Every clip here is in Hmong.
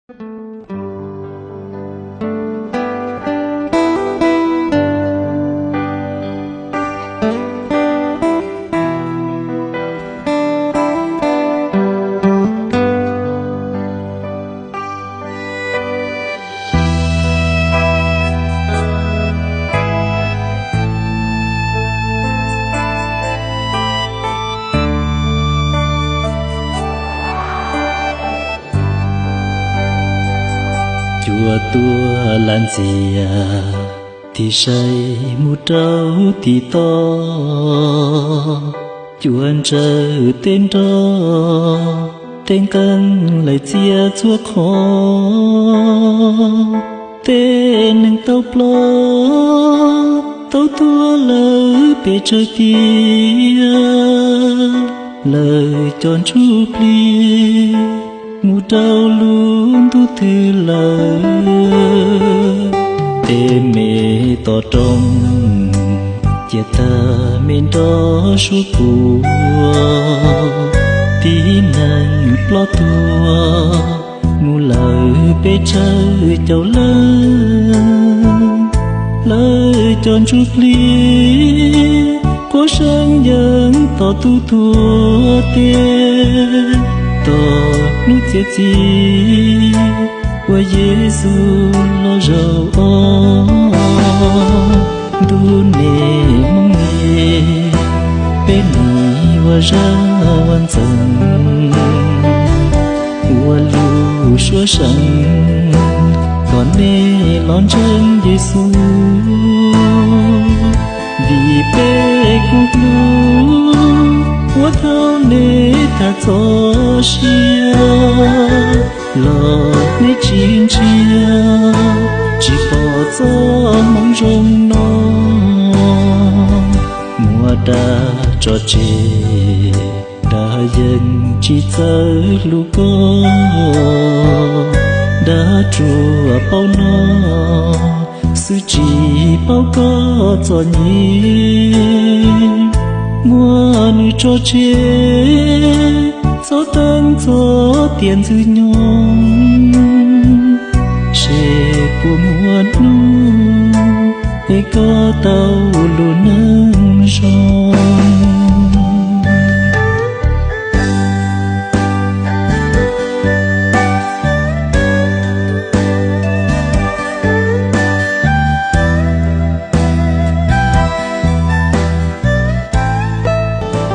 Cua tuaj lam ntxias, tig saib mus rau tim toj. Cua ntsawm tej nroj, tej nqeeg laim txias txhua qhov. Tej neeg tau ploj, tau tuag lawm pes tsawg tiam. Lawv cov ntsuj plig mus rau lub ntuj twg lawm. Tej me toj roob ciaj tag, me nroj suab puag. Tib neeg ploj tuag mus lawm pes tsawg caum leej. Lawv cov ntsuj plig quaj seev yees tos tus tuag tiag. Tos hnub txiav txim uas Yexus los zaum os. Ntuj nim hmoov nim, peb nim ua zaj ua ntxeev, ua lus suab seev kom nej los ntseeg Yexus. Vim peb kub hlub ua thaum nej tham txoj sia, los nej tsis ntsia, tsis pom txoj hmoov zoo no. Muab dag tso tseg, dag yeej tsis txawj hlub koj. Dag ruam paub no xwb, tsis paub koj txom nyem. Muab nws tso tseg, txhob teeb txhob tiam ntxwg nyoog, seb puas muaj hnub es koj tau lub neej zoo.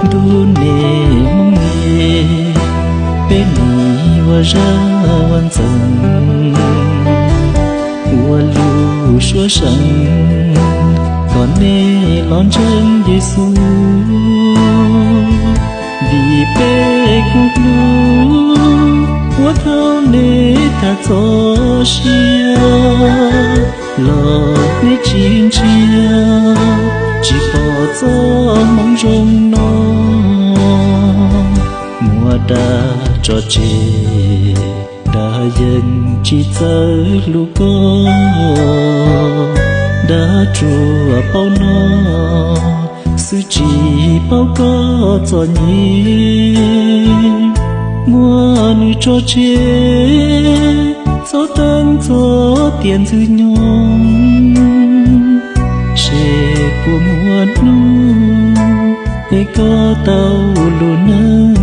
Ntuj nim hmoov nim, peb nim ua zaj ua ntxeev, ua lus suab seev kom nej los ntseeg Yexus. Vim peb kub hlub ua thaum nej tham txoj sia, los nej tsis ntsia, tsis pom txoj hmoov zoo no. Muab dag tso tseg, dag yeej tsis txawj hlub koj. Dag ruam paub no xwb, tsis paub koj txom nyem. Muab nws tso tseg, txhob teeb txhob tiam ntxwg nyoog, seb puas muaj hnub es koj tau lub neej